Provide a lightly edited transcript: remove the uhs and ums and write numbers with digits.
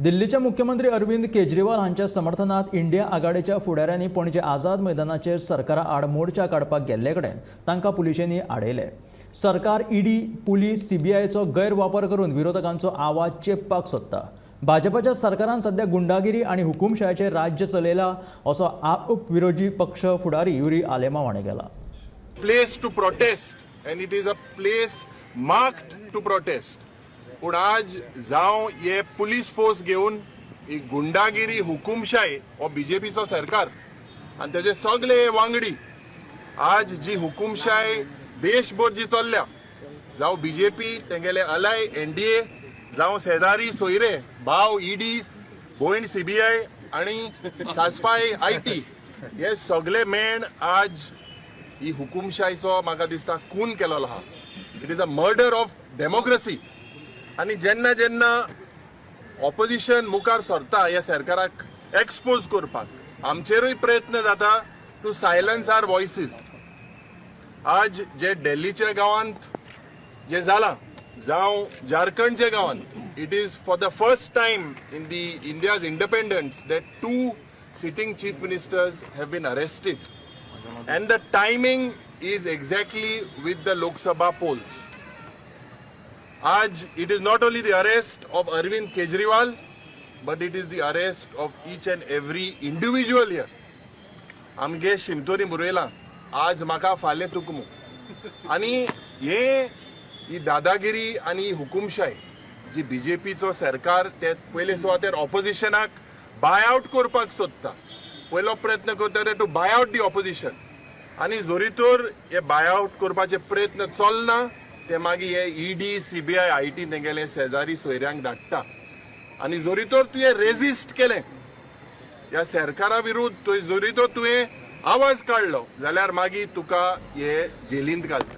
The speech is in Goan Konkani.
दिल्लीचे मुख्यमंत्री अरविंद केजरीवाल हांच्या समर्थनात इंडिया आघाडीच्या फुडाऱ्यांनी पणजे आझाद मैदानाचेर सरकारा आड मोर्चा काडपाक गेल्ले कडेन तांकां पुलिशेंनी आडयले. सरकार ईडी, पुलीस, सीबीआयचो गैरवापर करून विरोधकांचो आवाज चेपपाक सोदता. भाजपाच्या सरकारान सध्या गुंडागिरी आनी हुकुमशायेचें राज्य चलयला असो आरोप विरोधी पक्ष फुडारी युरी आलेमाव हाणें केला. Place to protest and it is a place marked to protest. पूण आज जावं हे पुलीस फोर्स घेवन ही गुंडागिरी, हुकुमशाय, हो बीजेपीचो सरकार आनी तेजे सगळे वांगडी, आज जी हुकुमशाय देशभर जी चल्ल्या, जावं बीजेपी, तेंगेले अलाय एनडीए, जावं शेजारी सोयरे भाव ईडी, भयण सीबीआय आनी सासपाय IT, हे सगळे मेण आज ही हुकुमशाहीचो म्हाका दिसता खून केलेलो आहा. It is a murder of democracy. आनी जेन्ना जेन्ना ऑपोजिशन मुखार सरता ह्या सरकाराक एक्सपोज करपाक, आमचेरूय प्रयत्न जाता टू सायलन्स are voices. आज जे दिल्लीच्या गांवांत जे जालां, जावं झारखंडच्या गांवांत, it is for the first time in the India's independence that two sitting chief ministers have been arrested and the timing is exactly with the Lok Sabha polls. आज it is not only the arrest of Arvind Kejriwal, but it is the arrest of each and every individual here. आमगे शिमतोरी मुरयला, आज म्हाका फाल्यां तुका मू. आनी हे ही दादागिरी आनी ही हुकुमशाय जी बीजेपीचो सरकार ते पयले सुवातेर ऑपोजिशनाक बाय आवट करपाक सोदता, पयलो प्रयत्न करता ते to buy out the opposition. आनी जरी तर हे बाय आवट करपाचे प्रयत्न चलना, ते मागीर हे ईडी, सीबीआय, IT तेंगेले शेजारी सोयऱ्यांक धाडटा. आनी जरी तर तुवें रेजिस्ट केलें ह्या सरकारा विरुद्ध, जरी तर तुवें आवाज काडलो जाल्यार मागीर तुका हे जेलींत घालता.